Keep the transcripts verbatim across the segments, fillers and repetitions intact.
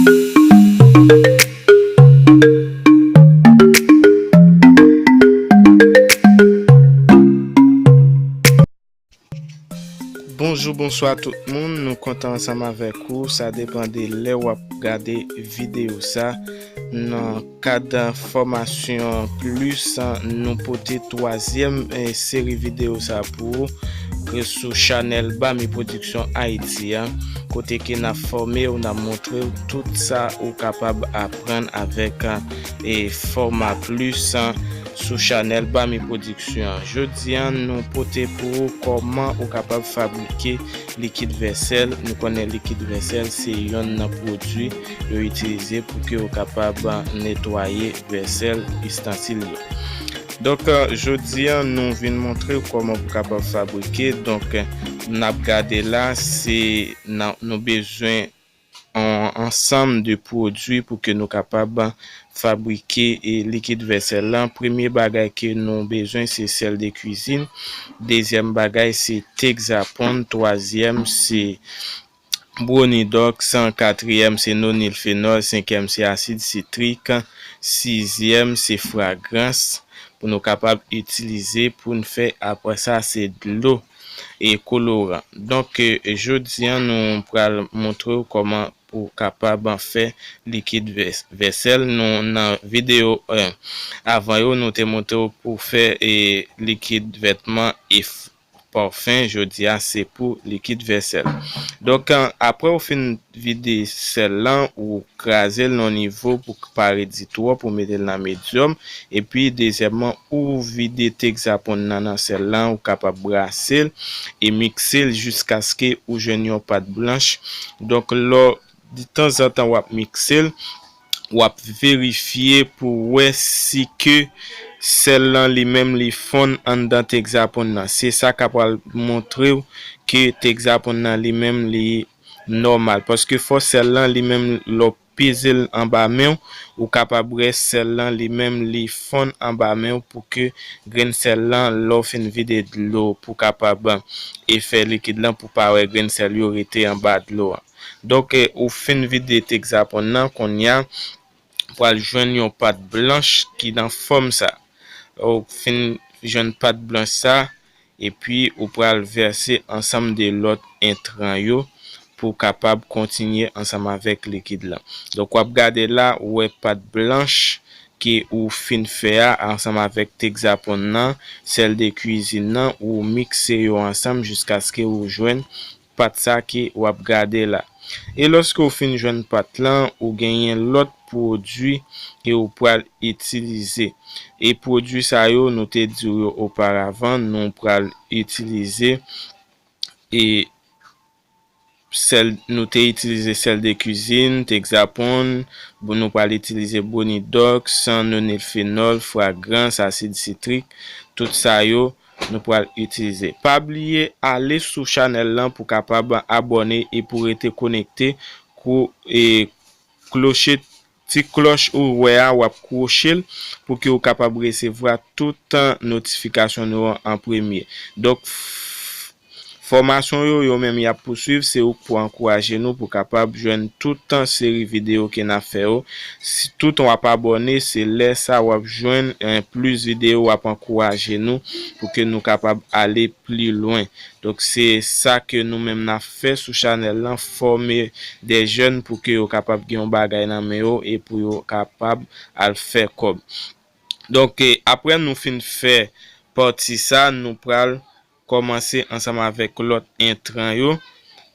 Bonjou, bonswa tout moun. Nou kontan ansanm avèk ou. Sa depann de lè w ap gade videyo sa. Nan kad fòmasyon plis, nou pote twazyèm, eh, seri videyo sa pou ou, ke sou chanèl Bami Production Haïti a, kote ke n ap fòme w, n ap montre w tout sa ou kapab aprann avèk, eh, fòma plis, sou chanèl Bami Production an. Jodi a, nou pote pou ou kòman ou kapab fabrike likid vèsèl. Nou konnen likid vèsèl se yonn nan pwodui yo itilize pou ke yo kapab netwaye vèsèl, istansil yo. Donk, jodi a, nou vin montre w kòman pou kapab fabrike. Donk, n ap gade la, se nan, nou bezwen yon ansanm de pwodui pou ke nou kapab fabrike, e, likid vèsèl lan. Premye bagay ke nou bezwen, se sèl de kwizin. Dezyèm bagay, se Texaponn. Twazyèm, se Bronidox. Katriyèm, se nonilfenòl. Senkyèm, se asid sitrik. Sizyèm, se fragrans pou nou kapab itilize pou n fè. Apre sa, se dlo e koloran. Donk, eh, jodi a, nou pral montre w kòman pou w kapab fè likid vès-, vèsèl. Nou, nan videyo, eh, avan yo, nou te montre w pou fè, eh, likid vètman e f-, pafen. Jodi a, se pou likid vèsèl. Donk, eh, apre w fin vide sèl lan, ou kraze l nan nivo pou k pa redi twòp, ou mete l nan medyòm. Epi, dezyèmman, ou vide Texaponn nan nan sèl lan, ou kapab brase l e mikse l jiskaske ou jwenn yon pat blanch. Donk, lò, detanzantan w ap mikse l, w ap verifye pou wè si ke sèl lan li menm li fonn anndan Texaponn nan. Se sa k ap pral montre w ke Texaponn nan li menm li nòmal. Paske fò sèl lan li menm, lè w peze l anba men w, ou kapab wè sèl lan li menm li fonn anba men w pou ke grenn sèl lan, lè w fin vide dlo pou kapab, e, fè likid lan pou pa wè grenn sèl yo rete anba dlo a. Donk, e, ou fin vide Texaponn nan, kounye a, pral jwenn yon pat blanch ki nan fòm sa. Ou fin jwenn pat blanch sa, epi ou pral vèse ansanm de lòt entran yo pou w kapab kontinye ansanm avèk likid lan. Donk, w ap gade la, ou wè pat blanch ke ou fin fè a ansanm avèk Texaponn nan, sèl de kwizin nan, ou mikse yo ansanm jiskaske ou jwenn pat sa ke w ap gade la. E lòske w fin jwenn pat lan, ou genyen lòt pwodui ke w pral itilize. E pwodui sa yo, nou te di w yo oparavan, nou pral itilize, e sèl, nou te itilize sèl de kwizin, Texaponn, bon, nou pral itilize Bonidox, nonilfenòl, fragrans, asid sitrik, tout sa yo, nou pral itilize. Pa bliye ale sou chanèl lan pou kapab abòne e pou rete konekte, kou-, e kloche, ti klòch ou wè a, w ap kwoche l pou ke w kapab resevwa tout, e, notifikasyon nou an an premye. Donk, f-, fòmasyon yo, yo menm y ap pouswiv, se ou k pou ankouraje nou pou kapab jwenn tout, e, seri videyo ke n ap fè yo. Si tout w ap abòne, se lè sa w ap jwenn, e, plis videyo, w ap ankouraje nou pou ke nou kapab ale pli lwen. Donk, se sa ke nou menm n ap fè sou chanèl lan, fòme de jèn pou ke yo kapab gen yon bagay nan men yo e pou yo kapab al fè kòb. Donk, e, apre nou fin fè pati sa, nou pral kòmanse ansanm avèk lòt entran yo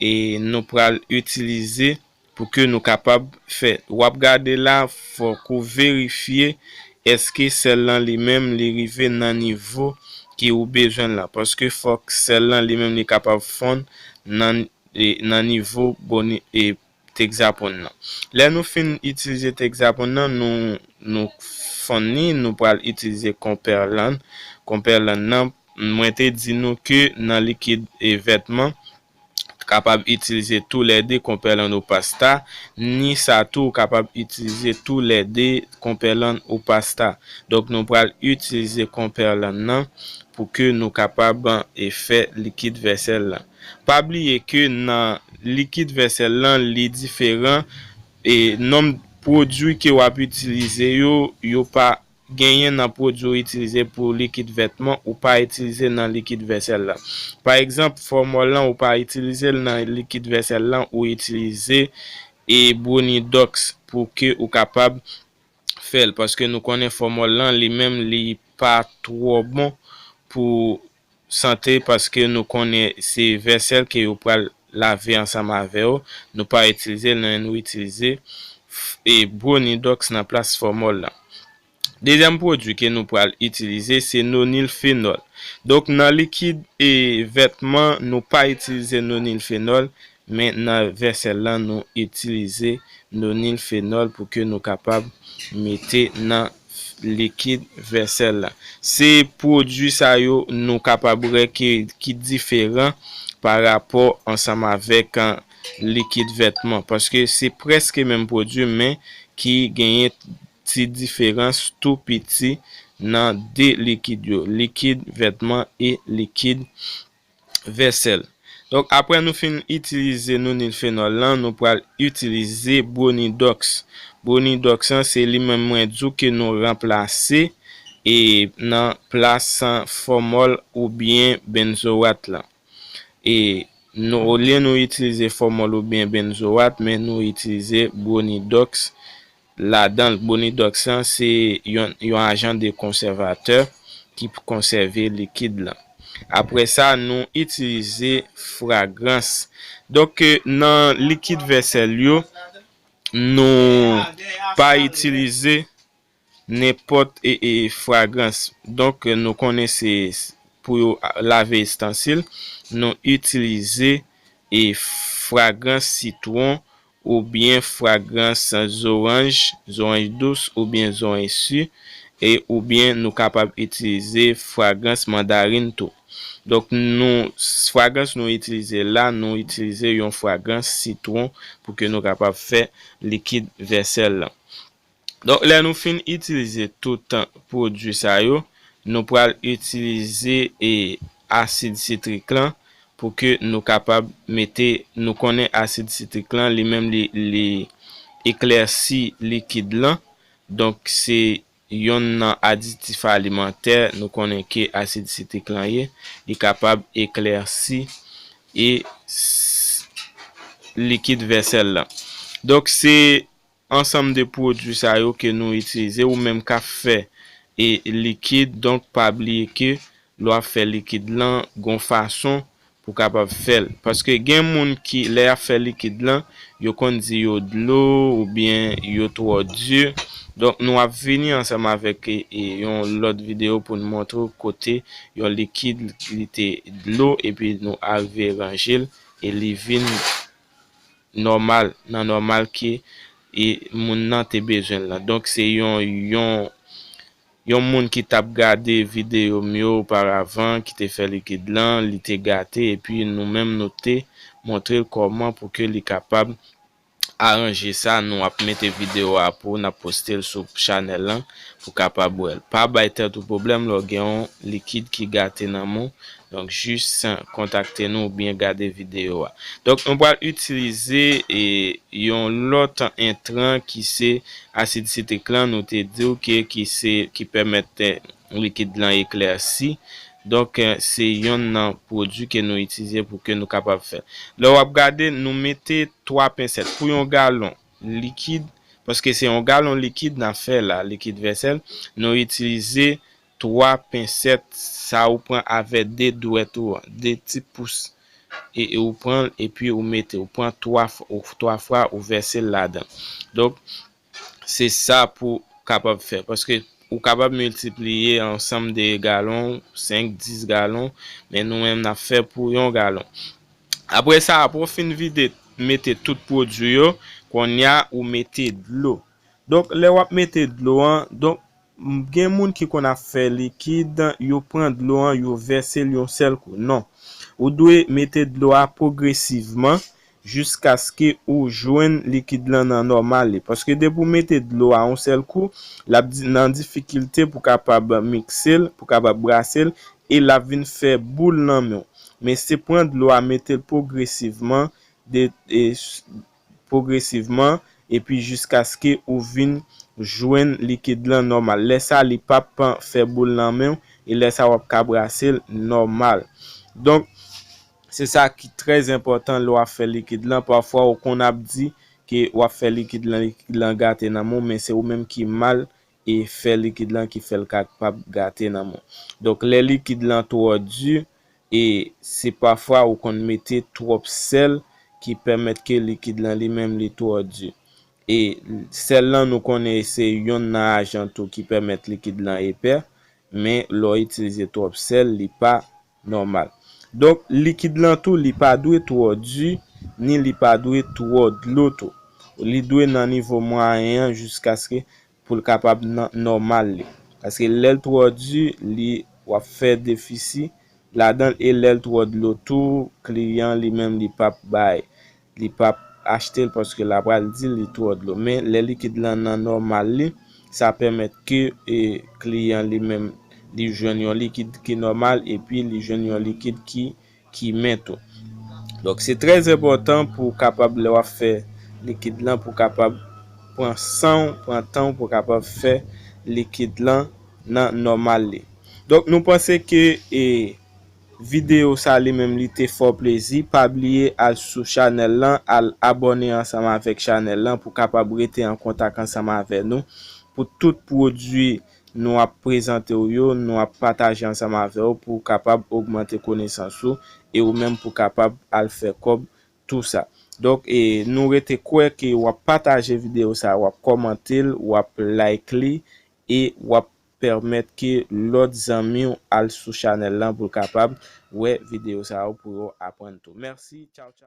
e nou pral itilize pou ke nou kapab fè. W ap gade la, fòk ou verifye èske sèl lan li menm li rive nan nivo ke ou bezwen l lan. Paske fòk sèl lan li menm li kapab fonn nan, e, nan nivo boni-, e, Texaponn nan. Lè nou fin itilize Texaponn nan, nou, nou fonn li, nou pral itilize Conperland. Conperland nan, mwen te di nou ke nan likid e vètman, kapab itilize toulède Conperland ou Pasta, ni sa tou, ou kapab itilize toulède Conperland ou Pasta. Donk, nou pral itilize Conperland nan pou ke nou kapab, e, fè likid vèsèl lan. Pa bliye ke nan likid vèsèl lan, li diferan e nonm pwodui ke w ap itilize yo, yo pa genyen nan pwodui ou itilize pou likid vètman, ou pa itilize nan likid vèsèl la. Pa egzanp, fòmòl lan, ou pa itilize l nan likid vèsèl lan, ou itilize e Bronidox pou ke ou kapab fè l, paske nou konnen fòmòl lan, li menm, li pa twò bon pou sante, paske nou konnen se vèsèl ke yo pral lave ansanm avè yo. Nou pa itilize l, nou itilize e Bronidox nan plas fòmòl lan. Dezyèm pwodui ke nou pral itilize, se nonilfenòl. Donk, nan likid e vètman, nou pa itilize nonilfenòl, men nan vèsèl lan, nou itilize nonilfenòl pou ke nou kapab mete nan likid vèsèl la. Se pwodui sa yo nou kapab wè ki, ki diferan pa rapò ansanm avèk, an, likid vètman, paske se prèske menm pwodui, men ki genyen ti diferans tou piti nan de likid yo, likid vètman e likid vèsèl. Donk, apre nou fin itilize nonilfenòl lan, nou pral itilize Bronidox. Bronidox lan, se li menm mwen di w ke nou ranplase e nan plas fòmòl oubyen benzoat lan. E nou, olye nou itilize fòmòl oubyen benzoat, men nou itilize Bronidox ladan l. Bronidox lan, se yon, yon ajan de konsèvatè ki konsève likid lan. Apre sa, nou itilize fragrans. Donk, nan likid vèsèl yo, nou pa itilize nenpòt e, e fragrans. Donk, nou konnen se pou yo lave istansil, nou itilize e fragrans sitwon oubyen fragrans zoranj, zoranj dous oubyen zoranj si, e oubyen nou kapab itilize fragrans mandarin tou. Donk, nou, fragrans nou itilize la, nou itilize yon fragrans sitwon pou ke nou kapab fè likid vèsèl lan. Donk, lè nou fin itilize tout pwodui sa yo, nou pral itilize e asid sitrik lan pou ke nou kapab mete, nou konnen asid sitrik lan, li menm li, li eklèsi likid lan. Donk, se yonn nan aditif alimantè, nou konnen ke asid sitrik lan ye, li kapab eklèsi e s-, likid vèsèl lan. Donk, se ansanm de pwodui sa yo ke nou itilize, ou menm k ap fè e likid. Donk, pa bliye ke lè w ap fè likid lan, gon fason pou w kapab fè l. Paske gen moun ki, lè y ap fè likid lan, yo konn di yo dlo oubyen yo twò di. Donk, nou ap vini ansanm avèk e, e yon lòt videyo pou n montre w kote yon likid li te dlo epi nou arive ranje l e li vin nòmal, nan nòmal ke e moun nan te bezwen l lan. Donk, se yon, yon, yon moun ki t ap gade videyo m yo oparavan, ki te fè likid lan, li te gate, epi nou menm nou te montre l kòman pou ke li kapab aranje sa. Nou ap mete videyo a pou n ap poste l sou chanèl lan pou kapab wè l. Pa bay tèt ou pwoblèm lè w gen yon likid ki gate nan men w. Donk, jis kontakte nou oubyen gade videyo a. Donk, nou pral itilize e, yon lòt entran ki se asid sitrik lan, nou te di w ke ki se, ki pèmèt e, likid lan eklèsi. Donk, e, se yonn nan pwodui ke nou itilize pou ke nou kapab fè. Lè w ap gade, nou mete twa pensèt. Pou yon galon likid, paske se yon galon likid n ap fè la, likid vèsèl, nou itilize twa pensèt, sa ou pran avè de dwèt ou an, de ti pous, e, e ou pran l, epi ou mete, ou pran twa f-, ou, twa fwa, ou vèse l ladan. Donk, se sa pou kapab fè, paske ou kapab miltipliye ansanm de galon, senk, dis galon, men nou menm n ap fè pou yon galon. Apre sa, apre w fin vide, mete tout pwodui yo, kounye a ou mete dlo. Donk, lè w ap mete dlo an, donk, m-, gen moun ki konn ap fè likid, yo pran dlo an, yo vèse l yon sèl kou. Non. Ou dwe mete dlo a pwogresivman jiskaske ou jwenn likid lan nan nòmal li. Paske depi w mete dlo a yon sèl kou, l ap di-, nan difikilte pou kapab mikse l, pou kapab brase l, e l ap vin fè boul nan men w. Men se pran dlo a, mete l pwogresivman, de, e, s-, pwogresivman, epi jiskaske ou vin jwenn likid lan nòmal. Lè sa, li p ap fè boul nan men w, e lè sa, w ap ka brase l nòmal. Donk, se sa ki trè enpòtan lè w ap fè likid lan. Pafwa, ou konn ap di ke w ap fè likid lan, likid lan gate nan men w, men se ou menm ki mal e fè likid lan ki fè l kapab gate nan men w. Donk, lè likid lan twò di, e se pafwa ou konn mete twòp sèl ki pèmèt ke likid lan li menm li twò di. E sèl lan nou konnen se yonn nan ajan tou ki pèmèt likid lan epè, men lè w itilize twòp sèl, li pa nòmal. Donk, likid lan tou, li pa dwe twò di, ni li pa dwe twò dlo tou. Li dwe nan nivo mwayen an jiskaske pou l kapab nan nòmal li. Paske lè l twò di, li w ap fè defisi ladan l, e lè l twò dlo tou, kliyan li menm li p ap bay, li p ap achte l paske l ap pral di li twò dlo. Men lè likid lan nan nòmal li, sa pèmèt ke e, kliyan li menm li jwenn yon likid ki nòmal epi li jwenn yon likid ki ki men tou. Donk, se trè enpòtan pou w kapab, lè w ap fè likid lan, pou w kapab pran san w, pran tan w pou w kapab fè likid lan nan nòmal li. Donk, nou panse ke e, videyo sa li menm li te fè w plezi. Pa bliye al sou chanèl lan, al abòne ansanm avèk chanèl lan pou w kapab rete an kontak ansanm avè nou pou tout pwodui nou ap prezante w yo, nou ap pataje ansanm avè w pou w kapab ogmante konesans ou e ou menm pou w kapab al fè kòb tou sa. Donk, e, nou rete kwè ke w ap pataje videyo sa, w ap kòmante l, w ap like li e w ap pèmèt ke lòt zanmi w al sou chanèl lan pou l kapab wè videyo sa yo pou yo aprann tou. Mèsi, tchaw, tchaw.